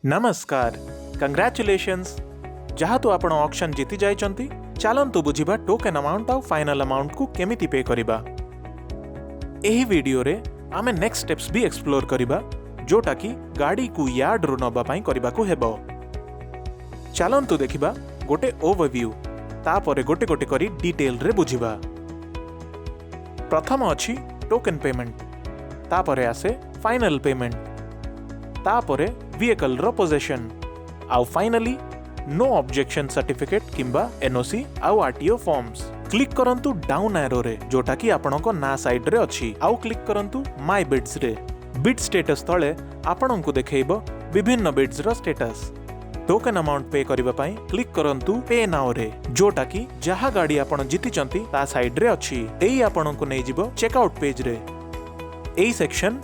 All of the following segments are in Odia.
ନମସ୍କାର, କଂଗ୍ରାଚୁଲେସନ୍ସ। ଯେହେତୁ ଆପଣ ଅକ୍ସନ୍ ଜିତି ଯାଇଛନ୍ତି, ଚାଲନ୍ତୁ ବୁଝିବା ଟୋକେନ୍ ଆମାଉଣ୍ଟ ଆଉ ଫାଇନାଲ୍ ଆମାଉଣ୍ଟକୁ କେମିତି ପେ କରିବା। ଏହି ଭିଡ଼ିଓରେ ଆମେ ନେକ୍ସଟ ଷ୍ଟେପ୍ସ ବି ଏକ୍ସପ୍ଲୋର କରିବା, ଯୋଉଟାକି ଗାଡ଼ିକୁ ୟାର୍ଡରୁ ନେବା ପାଇଁ କରିବାକୁ ହେବ। ଚାଲନ୍ତୁ ଦେଖିବା ଗୋଟେ ଓଭରଭ୍ୟୁ, ତାପରେ ଗୋଟେ ଗୋଟେ କରି ଡିଟେଲରେ ବୁଝିବା। ପ୍ରଥମ ଅଛି ଟୋକେନ୍ ପେମେଣ୍ଟ, ତାପରେ ଆସେ ଫାଇନାଲ ପେମେଣ୍ଟ, ତାପରେ ଭେହିକଲର ପୋଜେସନ୍ ଆଉ ଫାଇନାଲି ନୋ ଅବଜେକ୍ସନ ସାର୍ଟିଫିକେଟ୍ କିମ୍ବା ଏନ୍ଓସି ଆଉ ଆରଟିଓ ଫର୍ମସ୍। କ୍ଲିକ୍ କରନ୍ତୁ ଡାଉନ୍ ଆରୋରେ, ଯୋଉଟାକି ଆପଣଙ୍କ ନାଁ ସାଇଡ୍ରେ ଅଛି, ଆଉ କ୍ଲିକ୍ କରନ୍ତୁ ମାଇ ବିଡ୍ସରେ। ବିଡ୍ ଷ୍ଟେଟସ୍ ତଳେ ଆପଣଙ୍କୁ ଦେଖେଇବ ବିଭିନ୍ନ ବିଡ୍ସର ଷ୍ଟେଟସ୍। ଟୋକେନ୍ ଆମାଉଣ୍ଟ ପେ କରିବା ପାଇଁ କ୍ଲିକ୍ କରନ୍ତୁ ପେ ନାଓରେ, ଯୋଉଟାକି ଯାହା ଗାଡ଼ି ଆପଣ ଜିତିଛନ୍ତି ତା ସାଇଡ୍ରେ ଅଛି। ଏଇ ଆପଣଙ୍କୁ ନେଇଯିବ ଚେକଆଉଟ୍ ପେଜ୍ରେ। ଏଇ ସେକ୍ସନ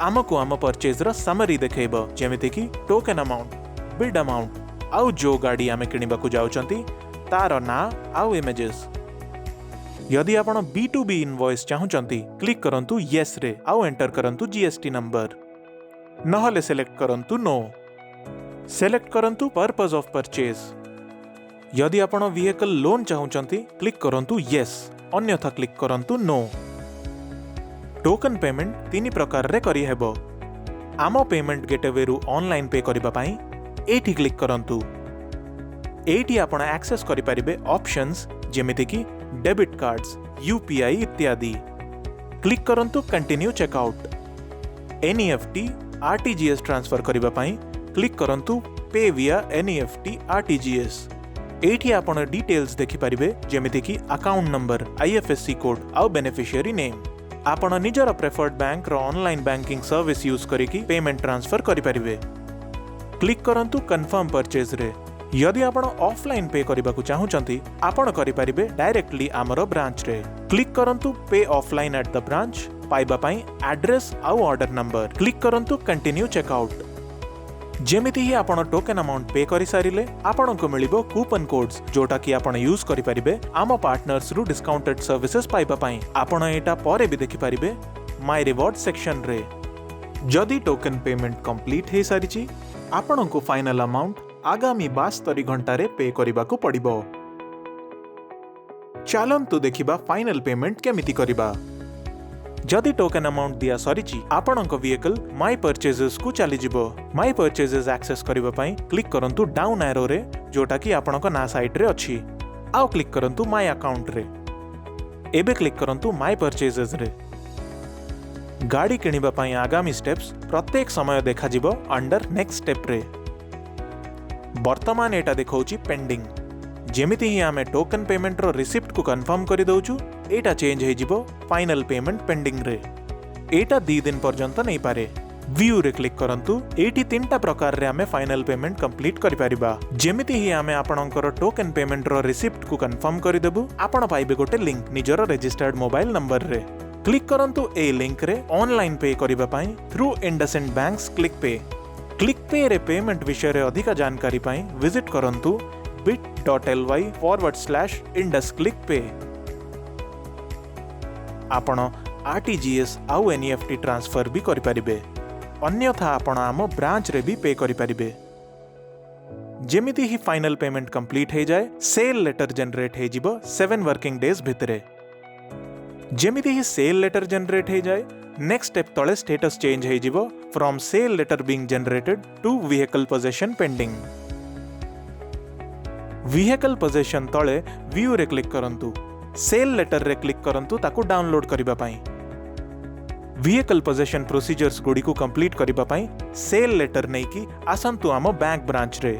ଆମକୁ ଆମ ପରଚେଜର ସମରି ଦେଖେଇବ, ଯେମିତିକି ଟୋକେନ୍ ଆମାଉଣ୍ଟ, ବିଡ୍ ଆମାଉଣ୍ଟ ଆଉ ଯୋଉ ଗାଡ଼ି ଆମେ କିଣିବାକୁ ଯାଉଛନ୍ତି ତାର ନାଁ ଆଉ ଇମେଜେସ୍। ଯଦି ଆପଣ ବି ଟୁ ବି ଇନଭଏସ୍ ଚାହୁଁଛନ୍ତି, କ୍ଲିକ୍ କରନ୍ତୁ ୟେସ୍ରେ ଆଉ ଏଣ୍ଟର କରନ୍ତୁ ଜିଏସ୍ଟି ନମ୍ବର। ନହେଲେ ସିଲେକ୍ଟ କରନ୍ତୁ ନୋ। ସିଲେକ୍ଟ କରନ୍ତୁ ପର୍ପଜ୍ ଅଫ୍ ପରଚେଜ୍। ଯଦି ଆପଣ ଭେହିକଲ୍ ଲୋନ୍ ଚାହୁଁଛନ୍ତି, କ୍ଲିକ୍ କରନ୍ତୁ ୟେସ୍, ଅନ୍ୟଥା କ୍ଲିକ୍ କରନ୍ତୁ ନୋ। ଟୋକନ୍ ପେମେଣ୍ଟ ତିନି ପ୍ରକାରରେ କରିହେବ। ଆମ ପେମେଣ୍ଟ ଗେଟୱେରୁ ଅନଲାଇନ୍ ପେ କରିବା ପାଇଁ ଏଇଠି କ୍ଲିକ୍ କରନ୍ତୁ। ଏଇଠି ଆପଣ ଆକ୍ସେସ୍ କରିପାରିବେ ଅପସନ୍ସ ଯେମିତିକି ଡେବିଟ୍ କାର୍ଡସ୍, ୟୁପିଆଇ ଇତ୍ୟାଦି। କ୍ଲିକ୍ କରନ୍ତୁ continue checkout. NEFT, RTGS transfer କରିବା ପାଇଁ କ୍ଲିକ୍ କରନ୍ତୁ ପେ ଭିଆ ଏନ୍ଇଏଫ୍ଟି, ଆର୍ଟିଜିଏସ୍। ଏଇଠି ଆପଣ ଡିଟେଲ୍ସ ଦେଖିପାରିବେ, ଯେମିତିକି ଆକାଉଣ୍ଟ ନମ୍ବର, ଆଇଏଫ୍ଏସ୍ସି କୋଡ୍ ଆଉ ବେନିଫିସିଆରୀ ନେମ୍। ଆପଣ ନିଜର ପ୍ରେଫର୍ଡ ବ୍ୟାଙ୍କର ଅନଲାଇନ୍ ବ୍ୟାଙ୍କିଂ ସର୍ଭିସ ୟୁଜ୍ କରିକି ପେମେଣ୍ଟ ଟ୍ରାନ୍ସଫର କରିପାରିବେ। କ୍ଲିକ୍ କରନ୍ତୁ କନଫର୍ମ ପରଚେଜରେ। ଯଦି ଆପଣ ଅଫଲାଇନ୍ ପେ କରିବାକୁ ଚାହୁଁଛନ୍ତି, ଆପଣ କରିପାରିବେ ଡାଇରେକ୍ଟଲି ଆମର ବ୍ରାଞ୍ଚରେ। କ୍ଲିକ୍ କରନ୍ତୁ pay offline at the branch। ପାଇବା ପାଇଁ ଆଡ୍ରେସ୍ ଆଉ ଅର୍ଡର ନମ୍ବର। କ୍ଲିକ୍ କରନ୍ତୁ କଣ୍ଟିନ୍ୟୁ ଚେକଆଉଟ୍। ଯେମିତି ହିଁ ଆପଣ ଟୋକେନ୍ ଆମାଉଣ୍ଟ ପେ କରିସାରିଲେ, ଆପଣଙ୍କୁ ମିଳିବ କୁପନ୍ କୋଡ୍ସ, ଯୋଉଟାକି ଆପଣ ୟୁଜ୍ କରିପାରିବେ ଆମ ପାର୍ଟନର୍ସରୁ ଡିସ୍କାଉଣ୍ଟେଡ୍ ସର୍ଭିସେସ୍ ପାଇବା ପାଇଁ। ଆପଣ ଏଇଟା ପରେ ବି ଦେଖିପାରିବେ ମାଇ ରିୱାର୍ଡ ସେକ୍ସନରେ। ଯଦି ଟୋକେନ୍ ପେମେଣ୍ଟ କମ୍ପ୍ଲିଟ୍ ହେଇସାରିଛି, ଆପଣଙ୍କୁ ଫାଇନାଲ ଆମାଉଣ୍ଟ ଆଗାମୀ 72 ଘଣ୍ଟାରେ ପେ କରିବାକୁ ପଡ଼ିବ। ଚାଲନ୍ତୁ ଦେଖିବା ଫାଇନାଲ ପେମେଣ୍ଟ କେମିତି କରିବା। ଯଦି ଟୋକେନ୍ ଆମାଉଣ୍ଟ ଦିଆ ସରିଛି, ଆପଣଙ୍କ ଭେହିକଲ୍ ମାଇ ପରଚେଜେସକୁ ଚାଲିଯିବ। ମାଇ ପରଚେଜେସ୍ ଆକ୍ସେସ୍ କରିବା ପାଇଁ କ୍ଲିକ୍ କରନ୍ତୁ ଡାଉନ୍ ଆରୋରେ, ଯୋଉଟାକି ଆପଣଙ୍କ ନାଁ ସାଇଡ୍ରେ ଅଛି, ଆଉ କ୍ଲିକ୍ କରନ୍ତୁ ମାଇ ଆକାଉଣ୍ଟରେ। ଏବେ କ୍ଲିକ୍ କରନ୍ତୁ ମାଇ ପରଚେଜେସରେ। ଗାଡ଼ି କିଣିବା ପାଇଁ ଆଗାମୀ ଷ୍ଟେପ୍ସ ପ୍ରତ୍ୟେକ ସମୟ ଦେଖାଯିବ ଅଣ୍ଡର ନେକ୍ସଟ ଷ୍ଟେପ୍ରେ। ବର୍ତ୍ତମାନ ଏଇଟା ଦେଖାଉଛି ପେଣ୍ଡିଂ। ଯେମିତି ହିଁ ଆମେ ଟୋକେନ୍ ପେମେଣ୍ଟର ରିସିପ୍ଟକୁ କନଫର୍ମ କରିଦେଉଛୁ, ଏଇଟା ଚେଞ୍ଜ ହେଇଯିବ ଫାଇନାଲ ପେମେଣ୍ଟ ପେଣ୍ଡିଂରେ। ଏଇଟା 2 ଦିନ ପର୍ଯ୍ୟନ୍ତ ନେଇପାରେ। ଭ୍ୟୁରେ କ୍ଲିକ୍ କରନ୍ତୁ। ଏଇଠି ତିନିଟା ପ୍ରକାରରେ ଆମେ ଫାଇନାଲ ପେମେଣ୍ଟ କମ୍ପ୍ଲିଟ୍ କରିପାରିବା। ଯେମିତି ହିଁ ଆମେ ଆପଣଙ୍କର ଟୋକେନ୍ ପେମେଣ୍ଟର ରିସିପ୍ଟକୁ କନଫର୍ମ କରିଦେବୁ, ଆପଣ ପାଇବେ ଗୋଟେ ଲିଙ୍କ ନିଜର ରେଜିଷ୍ଟର୍ଡ ମୋବାଇଲ ନମ୍ବରରେ। କ୍ଲିକ୍ କରନ୍ତୁ ଏଇ ଲିଙ୍କରେ ଅନଲାଇନ୍ ପେ କରିବା ପାଇଁ through IndusInd banks click pay. Click ପେରେ ପେମେଣ୍ଟ ବିଷୟରେ ଅଧିକ ଜାନକାରୀ ପାଇଁ ଭିଜିଟ୍ କରନ୍ତୁ bit.ly/IndusClickPay। ଆପଣ ଆର୍ଟିଜିଏସ୍ ଆଉ ଏନ୍ଇଏଫ୍ଟି ଟ୍ରାନ୍ସଫର ବି କରିପାରିବେ। ଅନ୍ୟଥା ଆପଣ ଆମ ବ୍ରାଞ୍ଚରେ ବି ପେ କରିପାରିବେ। ଯେମିତି ହିଁ ଫାଇନାଲ ପେମେଣ୍ଟ କମ୍ପ୍ଲିଟ୍ ହେଇଯାଏ, ସେଲ୍ ଲେଟର ଜେନେରେଟ୍ ହେଇଯିବ 7 ୱାର୍କିଂ ଡେଜ୍ ଭିତରେ। ଯେମିତି ହିଁ ସେଲ୍ ଲେଟର ଜେନେରେଟ୍ ହେଇଯାଏ, ନେକ୍ସଟ ଷ୍ଟେପ୍ ତଳେ ଷ୍ଟେଟସ୍ ଚେଞ୍ଜ ହେଇଯିବ from sale letter being generated to vehicle possession pending। Vehicle possession ତଳେ ଭ୍ୟୁରେ କ୍ଲିକ୍ କରନ୍ତୁ। ସେଲ୍ ଲେଟରରେ କ୍ଲିକ୍ କରନ୍ତୁ ତାକୁ ଡାଉନଲୋଡ୍ କରିବା ପାଇଁ। ଭେହିକଲ୍ ପୋଜେସନ୍ ପ୍ରୋସିଜର୍ସ ଗୁଡ଼ିକୁ କମ୍ପ୍ଲିଟ୍ କରିବା ପାଇଁ ସେଲ୍ ଲେଟର ନେଇକି ଆସନ୍ତୁ ଆମ ବ୍ୟାଙ୍କ ବ୍ରାଞ୍ଚରେ।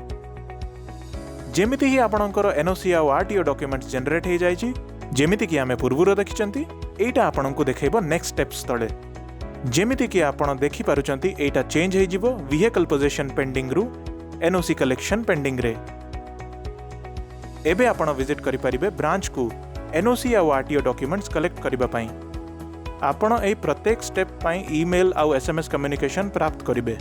ଯେମିତି ହିଁ ଆପଣଙ୍କର ଏନ୍ଓସି ଆଉ ଆର୍ଟିଓ ଡକ୍ୟୁମେଣ୍ଟସ୍ ଜେନେରେଟ୍ ହେଇଯାଇଛି, ଯେମିତିକି ଆମେ ପୂର୍ବରୁ ଦେଖିଛନ୍ତି, ଏଇଟା ଆପଣଙ୍କୁ ଦେଖେଇବ ନେକ୍ସଟ ଷ୍ଟେପ୍ସ ତଳେ। ଯେମିତିକି ଆପଣ ଦେଖିପାରୁଛନ୍ତି, ଏଇଟା ଚେଞ୍ଜ ହେଇଯିବ ଭେହିକଲ୍ ପୋଜେସନ୍ ପେଣ୍ଡିଂରୁ ଏନ୍ଓସି କଲେକ୍ସନ୍ ପେଣ୍ଡିଂରେ। ଏବେ ଆପଣ ଭିଜିଟ୍ କରିପାରିବେ ବ୍ରାଞ୍ଚକୁ ଏନ୍ଓସି ଆଉ ଆର୍ଟିଓ ଡକ୍ୟୁମେଣ୍ଟସ୍ କଲେକ୍ଟ କରିବା ପାଇଁ। ଆପଣ ଏହି ପ୍ରତ୍ୟେକ ଷ୍ଟେପ୍ ପାଇଁ ଇମେଲ୍ ଆଉ ଏସ୍ଏମ୍ଏସ୍ କମ୍ୟୁନିକେସନ୍ ପ୍ରାପ୍ତ କରିବେ।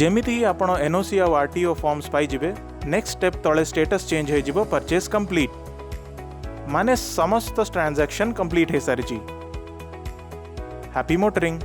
ଯେମିତି ହିଁ ଆପଣ ଏନ୍ଓସି ଆଉ ଆର୍ଟିଓ ଫର୍ମସ୍ ପାଇଯିବେ, ନେକ୍ସଟ ଷ୍ଟେପ୍ ତଳେ ଷ୍ଟେଟସ୍ ଚେଞ୍ଜ ହେଇଯିବ ପରଚେଜ୍ କମ୍ପ୍ଲିଟ୍, ମାନେ ସମସ୍ତ ଟ୍ରାଞ୍ଜାକ୍ସନ୍ କମ୍ପ୍ଲିଟ୍ ହେଇସାରିଛି। Happy motoring!